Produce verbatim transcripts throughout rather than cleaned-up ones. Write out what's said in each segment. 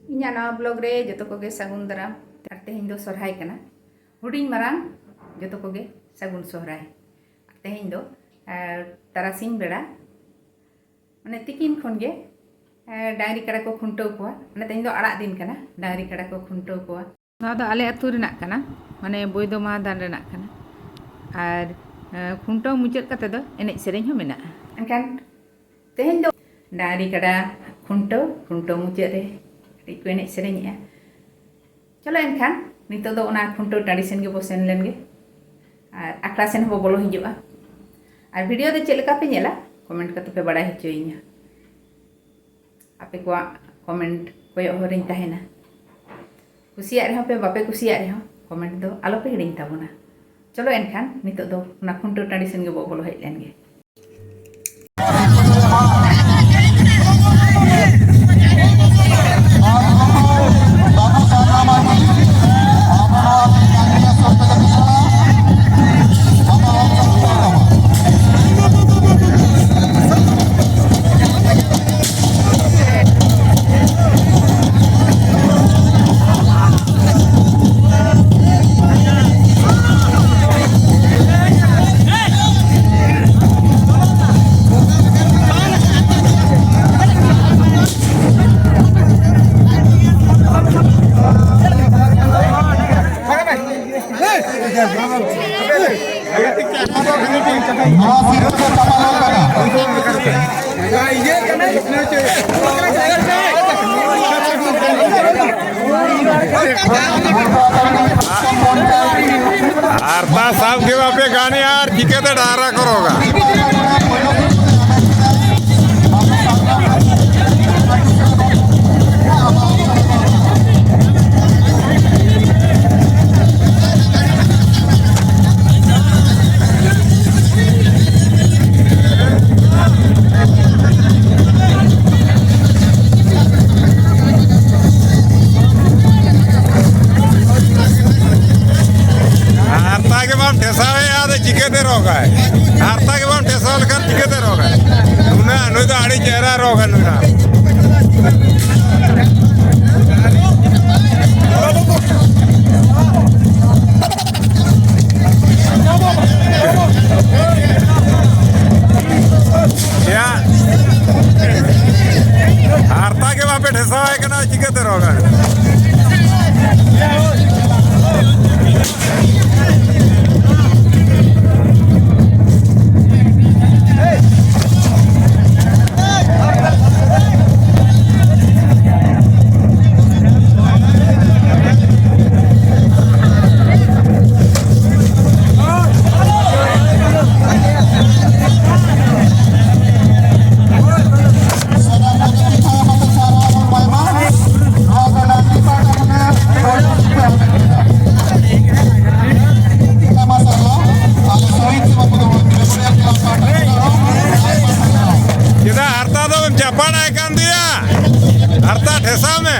ᱤᱧᱟᱹᱜ ᱱᱟᱣᱟ ᱵᱞᱚᱜ ᱨᱮ ᱡᱚᱛᱚ ᱠᱚᱜᱮ ᱥᱟᱹᱜᱩᱱ ᱫᱟᱨᱟᱢ᱾ ᱟᱨ ᱛᱮᱦᱮᱧ ᱫᱚ ᱥᱚᱨᱦᱟᱭ ᱠᱟᱱᱟ᱾ ᱦᱩᱰᱤᱧ ᱢᱟᱨᱟᱝ ᱡᱚᱛᱚ ᱠᱚᱜᱮ ᱥᱟᱹᱜᱩᱱ ᱥᱚᱨᱦᱟᱭ᱾ ᱟᱨ ᱛᱮᱦᱮᱧ ᱫᱚ, ᱟᱨ, ᱛᱟᱨᱟᱥᱤᱧ ᱵᱮᱲᱟ, ᱢᱟᱱᱮ ᱛᱤᱠᱤᱱ ᱠᱷᱚᱱ ᱜᱮ, ᱟᱨ, ᱰᱟᱝᱨᱤ ᱠᱟᱰᱟ ᱠᱚ ᱠᱷᱩᱱᱴᱟᱹᱣ ᱠᱚᱣᱟ᱾ ᱢᱟᱱᱮ ᱛᱮᱦᱮᱧ ᱫᱚ ᱟᱲᱟᱜ ᱫᱤᱱ ᱠᱟᱱᱟ, ᱰᱟᱝᱨᱤ ᱠᱟᱰᱟ ᱠᱚ ᱠᱷᱩᱱᱴᱟᱹᱣ ᱠᱚᱣᱟ᱾ ᱱᱚᱣᱟ ᱫᱚ ᱟᱞᱮ ᱟᱹᱛᱩ ᱨᱮᱱᱟᱜ ᱠᱟᱱᱟ, ᱢᱟᱱᱮ ᱵᱳᱭᱫᱚ ᱢᱟᱦᱟᱫᱟᱱ ᱨᱮᱱᱟᱜ ᱠᱟᱱᱟ᱾ ᱟᱨ, ᱟᱨ, ᱠᱷᱩᱱᱴᱟᱹᱣ ᱢᱩᱪᱟᱹᱫ ᱠᱟᱛᱮ ᱫᱚ ᱮᱱᱮᱡ ᱥᱮᱨᱮᱧ ᱦᱚᱸ ᱢᱮᱱᱟᱜᱼᱟ᱾ ᱮᱱᱠᱷᱟᱱ ᱛᱮᱦᱮᱧ ᱫᱚ ᱰᱟᱝᱨᱤ ᱠᱟᱰᱟ ᱠᱷᱩᱱᱴᱟᱹᱣ, ᱠᱷᱩᱱᱴᱟᱹᱣ ᱢᱩᱪᱟᱹᱫ ᱨᱮ ᱠᱟᱹᱴᱤᱡ ᱠᱚ ᱮᱱᱮᱡ ᱥᱮᱨᱮᱧᱮᱜᱼᱟ᱾ ᱪᱚᱞᱚ ᱮᱱᱠᱷᱟᱱ ᱱᱤᱛᱚᱜ ᱫᱚ ᱚᱱᱟ ᱠᱷᱩᱱᱴᱟᱹᱣ ᱴᱟᱺᱰᱤ ᱥᱮᱱ ᱜᱮᱵᱚ ᱥᱮᱱ ᱞᱮᱱ ᱜᱮ, ᱟᱨ ᱟᱠᱷᱲᱟ ᱥᱮᱱ ᱦᱚᱸᱵᱚ ᱵᱚᱞᱚ ᱦᱤᱡᱩᱜᱼᱟ᱾ ᱟᱨ ᱵᱷᱤᱰᱤᱭᱳ ᱫᱚ ᱪᱮᱫ ᱞᱮᱠᱟ ᱯᱮ ᱧᱮᱞᱟ, ᱠᱚᱢᱮᱱᱴ ᱠᱟᱛᱮ ᱯᱮ ᱵᱟᱲᱟᱭ ᱦᱚᱪᱚᱭᱤᱧᱟ᱾ ᱟᱯᱮ ᱠᱚᱣᱟᱜ ᱠᱚᱢᱮᱱᱴ ᱠᱚᱭᱚᱜ ᱦᱚᱨ ᱨᱤᱧ ᱛᱟᱦᱮᱱᱟ᱾ ᱠᱩᱥᱤᱭᱟᱜ ᱨᱮᱦᱚᱸ ᱯᱮ, ᱵᱟᱯᱮ ᱠᱩᱥᱤᱭᱟᱜ ᱨᱮᱦᱚᱸ, ᱠᱚᱢᱮᱱᱴ ᱫᱚ ᱟᱞᱚ ᱯᱮ ᱦᱤᱲᱤᱧ ᱛᱟᱵᱚᱱᱟ᱾ ᱪᱚᱞᱚ ᱮᱱᱠᱷᱟᱱ ᱱᱤᱛᱚᱜ ᱫᱚ ᱚᱱᱟ ᱠᱷᱩᱱᱴᱟᱹᱣ ᱴᱟᱺᱰᱤ ᱥᱮᱱ ᱜᱮᱵᱚ ᱵᱚᱞᱚ ᱦᱮᱡ ᱞᱮᱱ ᱜᱮ᱾ ᱱᱚᱣᱟ ᱥᱤᱨᱯᱟᱹ ᱫᱚ ᱪᱟᱯᱟᱞ ᱠᱟᱱᱟ᱾ ᱦᱟᱨᱛᱟ ᱥᱟᱵ ᱜᱮ ᱵᱟᱯᱮ ᱜᱟᱱᱮᱜᱼᱟ ᱟᱨ ᱪᱤᱠᱟᱹᱛᱮ ᱰᱟᱦᱟᱨᱟ ᱠᱚ ᱨᱚᱜᱟ? ᱦᱟᱨᱛᱟ ᱜᱮ ᱵᱟᱢ ᱴᱷᱮᱥᱟᱣᱮᱫᱼᱟ, ᱟᱫᱚ ᱪᱤᱠᱟᱹᱛᱮ ᱨᱚᱜᱟᱭ? ᱦᱟᱨᱛᱟ ᱜᱮ ᱵᱟᱢ ᱴᱷᱮᱥᱟᱣ ᱞᱮᱠᱷᱟᱱ ᱪᱤᱠᱟᱹᱛᱮ ᱨᱚᱜᱟᱭ? ᱱᱩᱱᱟᱹᱜ, ᱱᱩᱭ ᱫᱚ ᱟᱹᱰᱤ ᱪᱮᱦᱨᱟ ᱨᱚᱜᱟ ᱱᱩᱭ ᱫᱚ᱾ ᱴᱷᱮᱥᱟᱣᱟᱭ ᱠᱟᱱᱟ, ᱪᱤᱠᱟᱹᱛᱮ ᱨᱚᱲᱟ? ᱪᱮᱫᱟᱜ ᱦᱟᱨᱛᱟ ᱫᱚᱢ ᱪᱟᱯᱟᱲᱟᱭ ᱠᱟᱱ ᱫᱚᱭᱟ? ᱦᱟᱨᱛᱟ ᱴᱷᱮᱥᱟᱣ ᱢᱮ᱾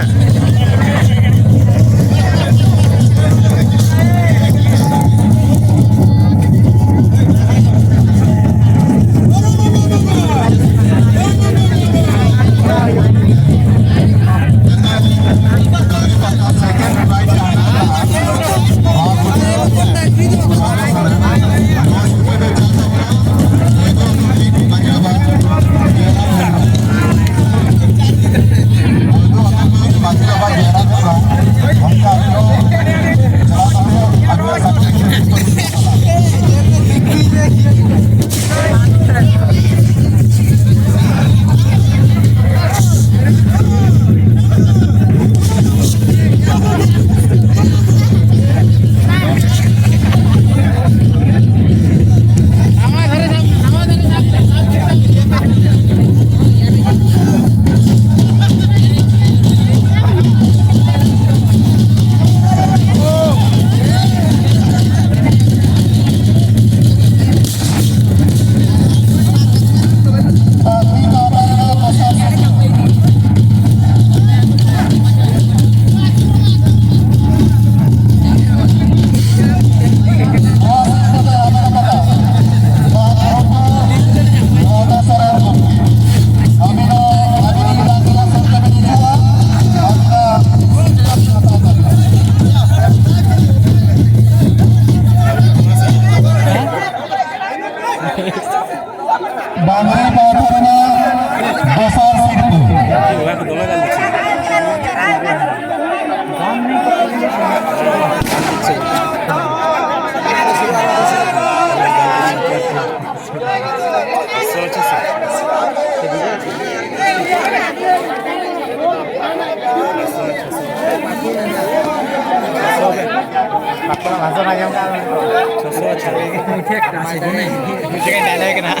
ᱵᱷᱟᱥᱚᱱ ᱟᱸᱡᱚᱢ ᱠᱟᱜ ᱢᱮ᱾ ᱪᱷᱚᱥᱚ ᱪᱷᱟᱵᱵᱤᱥ᱾ ᱢᱤᱫᱴᱮᱡ dialogue ᱠᱟᱱᱟ᱾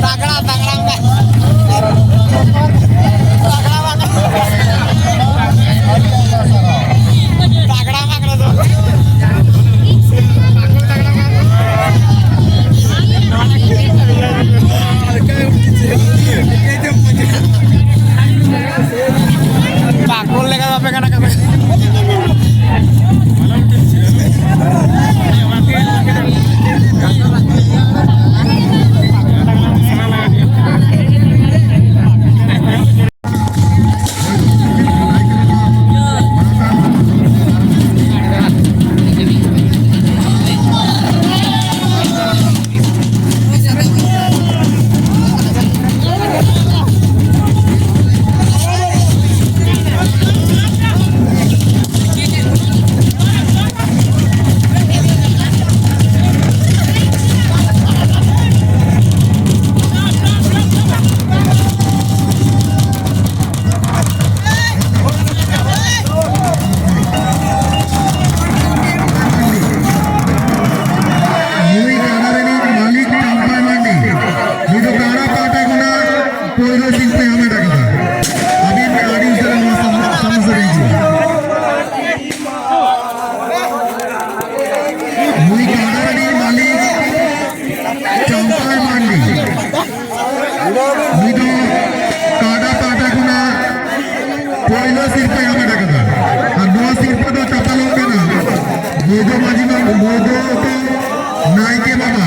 ᱛᱟᱜᱽᱲᱟ, ᱛᱟᱜᱽᱲᱟ ᱢᱮᱱᱟᱜ᱾ ᱛᱟᱜᱽᱲᱟ ᱢᱟ ᱠᱟᱱᱟ᱾ ᱛᱟᱜᱽᱲᱟ ᱢᱟ ᱠᱟᱱᱟ ᱫᱚ᱾ ᱯᱟᱜᱚᱞ ᱞᱮᱠᱟ ᱵᱟᱯᱮ ᱜᱟᱱ ᱠᱟᱱᱟ᱾ ᱱᱩᱭ ᱠᱟᱰᱟ ᱨᱤᱱᱤᱡ ᱢᱟᱹᱞᱤᱠ ᱪᱟᱢᱯᱟᱭ ᱢᱟᱱᱰᱤ, ᱱᱩᱭ ᱫᱚ ᱠᱟᱰᱟ ᱯᱟᱦᱴᱟ ᱠᱷᱚᱱᱟᱜ ᱯᱳᱭᱞᱳ ᱥᱤᱨᱯᱟᱹᱭ ᱦᱟᱢᱮᱴ ᱟᱠᱟᱫᱟ᱾ ᱟᱹᱵᱤᱱ ᱟᱹᱰᱤ ᱩᱥᱟᱹᱨᱟ ᱱᱚᱣᱟ ᱥᱟᱢᱟᱝ ᱥᱮᱴᱮᱨ ᱦᱤᱡᱩᱜᱼᱟ᱾ ᱱᱩᱭ ᱠᱟᱰᱟ ᱨᱤᱱᱤᱡ ᱢᱟᱹᱞᱤᱠ ᱪᱟᱢᱯᱟᱭ ᱢᱟᱱᱰᱤ, ᱱᱩᱭ ᱫᱚ ᱠᱟᱰᱟ ᱯᱟᱦᱴᱟ ᱠᱷᱚᱱᱟᱜ ᱯᱳᱭᱞᱳ ᱥᱤᱨᱯᱟᱹᱭ ᱦᱟᱢᱮᱴ ᱟᱠᱟᱫᱟ᱾ ᱟᱨ ᱱᱚᱣᱟ ᱥᱤᱨᱯᱟᱹ ᱫᱚ ᱪᱟᱯᱟᱞᱚᱜ ᱠᱟᱱᱟ ᱢᱚᱭᱫᱚ ᱢᱟᱹᱡᱷᱤ ᱵᱟᱵᱟ, ᱢᱚᱭᱫᱚ ᱱᱟᱭᱠᱮ ᱵᱟᱵᱟ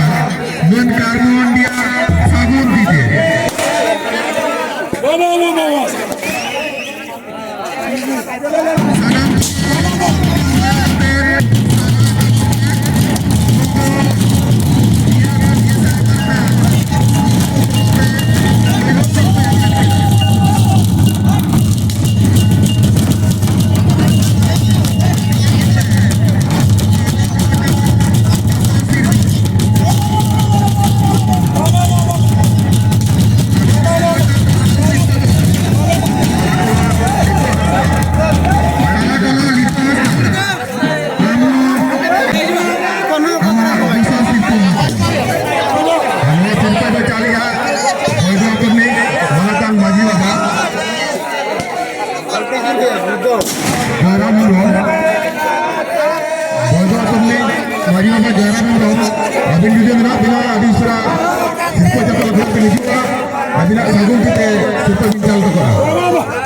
ᱢᱟᱹᱱ ᱠᱟᱨᱢᱚ ᱢᱟᱱᱰᱤᱭᱟᱜ ᱥᱟᱹᱜᱩᱱ ᱛᱤᱛᱮ᱾ ᱢᱟᱹᱡᱷᱤ ᱵᱟᱵᱟ ᱡᱚᱭᱨᱟᱢ ᱦᱮᱢᱵᱨᱚᱢ, ᱟᱹᱵᱤᱱ ᱡᱩᱫᱤ ᱢᱮᱱᱟᱜ ᱵᱤᱱᱟ, ᱟᱹᱰᱤ ᱩᱥᱟᱹᱨᱟ ᱥᱤᱨᱯᱟᱹ ᱪᱟᱯᱟᱞ ᱟᱠᱷᱲᱟ ᱵᱤᱱ ᱦᱤᱡᱩᱜᱼᱟ, ᱟᱹᱵᱤᱱᱟᱜ ᱥᱟᱹᱜᱩᱱ ᱛᱤᱛᱮ ᱥᱤᱨᱯᱟᱹ ᱵᱤᱱ ᱪᱟᱞ ᱦᱚᱴᱚ ᱠᱟᱜᱼᱟ᱾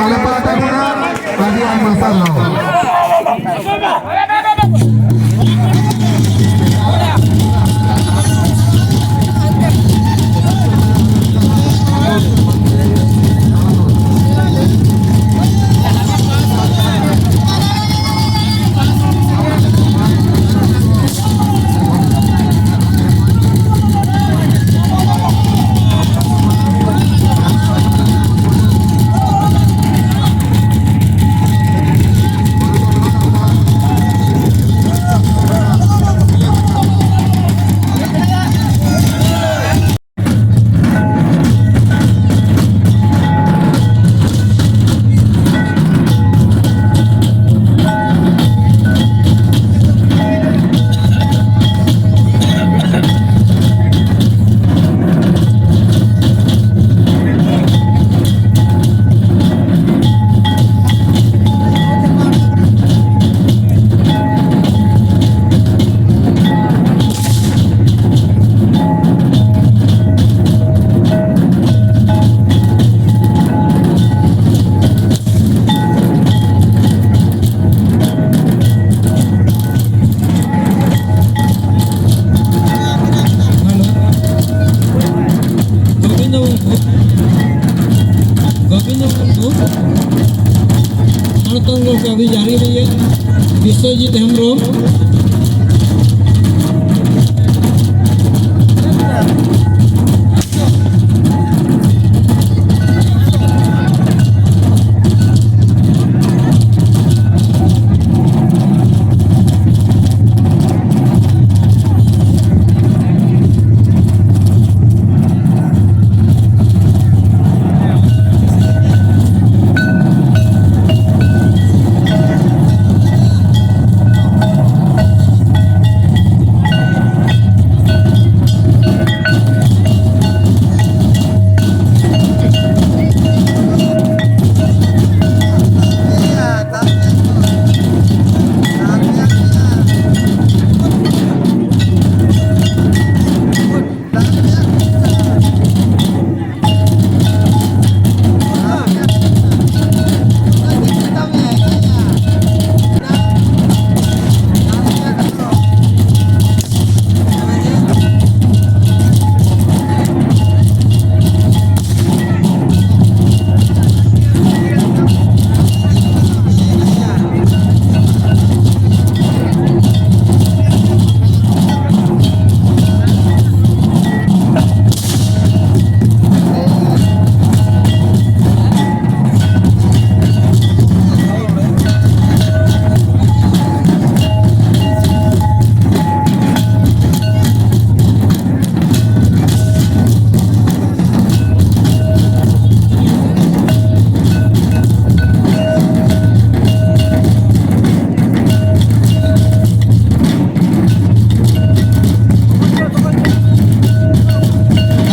ᱟᱞᱮ ᱯᱟᱦᱴᱟ ᱠᱷᱚᱱᱟᱜ ᱟᱹᱰᱤ ᱟᱭᱢᱟ ᱥᱟᱨᱦᱟᱣ᱾ ᱟᱹᱵᱤᱱ ᱡᱟᱦᱟᱸ ᱨᱮᱜᱮ ᱵᱤᱥᱥᱚᱡᱤᱛ ᱦᱮᱢᱵᱨᱚᱢ᱾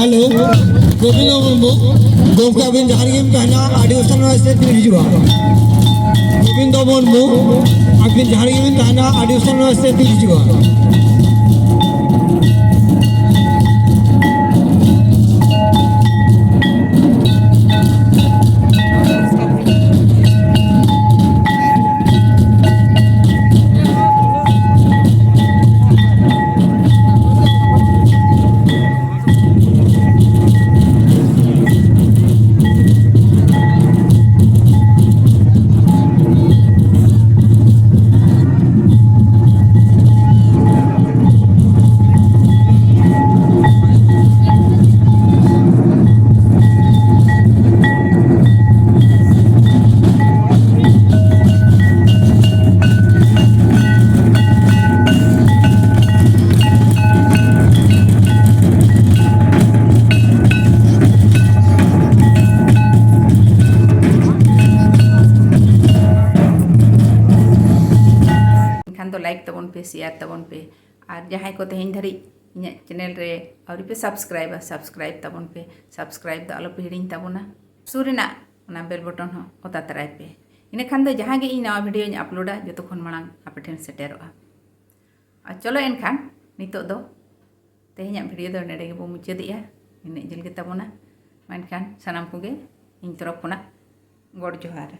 ᱦᱮᱞᱳ, ᱜᱳᱵᱤᱱᱫᱚ ᱢᱩᱨᱢᱩ, ᱜᱚᱢᱠᱮ ᱟᱹᱵᱤᱱ ᱡᱟᱦᱟᱸ ᱨᱮᱜᱮᱢ ᱛᱟᱦᱮᱱᱟ, ᱟᱹᱰᱤ ᱩᱥᱟᱹᱨᱟ ᱱᱚᱣᱟ ᱥᱴᱮᱡ ᱛᱮᱵᱤᱱ ᱦᱤᱡᱩᱜᱼᱟ᱾ ᱜᱳᱵᱤᱱᱫᱚ ᱢᱩᱨᱢᱩ, ᱟᱹᱵᱤᱱ ᱡᱟᱦᱟᱸ ᱨᱮᱜᱮ ᱵᱤᱱ ᱛᱟᱦᱮᱱᱟ, ᱟᱹᱰᱤ ᱩᱥᱟᱹᱨᱟ ᱱᱚᱣᱟ ᱥᱴᱮᱡ ᱛᱮᱵᱤᱱ ᱦᱤᱡᱩᱜᱼᱟ᱾ ᱥᱮᱭᱟᱨ ᱛᱟᱵᱚᱱ ᱯᱮ᱾ ᱟᱨ ᱡᱟᱦᱟᱸᱭ ᱠᱚ ᱛᱮᱦᱮᱧ ᱫᱷᱟᱹᱨᱤᱡ ᱤᱧᱟᱹᱜ ᱪᱮᱱᱮᱞ ᱨᱮ ᱟᱹᱣᱨᱤ ᱯᱮ ᱥᱟᱵᱥᱠᱨᱟᱭᱤᱵᱟ, ᱥᱟᱵᱥᱠᱨᱟᱭᱤᱵ ᱛᱟᱵᱚᱱ ᱯᱮ᱾ ᱥᱟᱵᱥᱠᱨᱟᱭᱤᱵ ᱫᱚ ᱟᱞᱚ ᱯᱮ ᱦᱤᱲᱤᱧ ᱛᱟᱵᱚᱱᱟ᱾ ᱥᱩᱨ ᱨᱮᱱᱟᱜ ᱚᱱᱟ ᱵᱮᱞ ᱵᱚᱴᱚᱱ ᱦᱚᱸ ᱚᱛᱟ ᱛᱟᱨᱟᱭ ᱯᱮ᱾ ᱤᱱᱟᱹᱠᱷᱟᱱ ᱫᱚ ᱡᱟᱦᱟᱸ ᱜᱮ ᱤᱧ ᱱᱟᱣᱟ ᱵᱷᱤᱰᱤᱭᱳᱧ ᱟᱯᱞᱳᱰᱟ, ᱡᱚᱛᱚ ᱠᱷᱚᱱ ᱢᱟᱲᱟᱝ ᱟᱯᱮ ᱴᱷᱮᱱ ᱥᱮᱴᱮᱨᱚᱜᱼᱟ᱾ ᱟᱨ ᱪᱚᱞᱚ ᱮᱱᱠᱷᱟᱱ ᱱᱤᱛᱚᱜ ᱫᱚ ᱛᱮᱦᱮᱧᱟᱜ ᱵᱷᱤᱰᱤᱭᱳ ᱫᱚ ᱱᱚᱰᱮ ᱜᱮᱵᱚ ᱢᱩᱪᱟᱹᱫᱮᱜᱼᱟ᱾ ᱤᱱᱟᱹᱜ ᱡᱤᱞ ᱜᱮ ᱛᱟᱵᱚᱱᱟ᱾ ᱢᱮᱱᱠᱷᱟᱱ ᱥᱟᱱᱟᱢ ᱠᱚᱜᱮ ᱤᱧ ᱛᱚᱨᱚᱯ ᱠᱷᱚᱱᱟᱜ ᱜᱚᱰ ᱡᱚᱦᱟᱨ᱾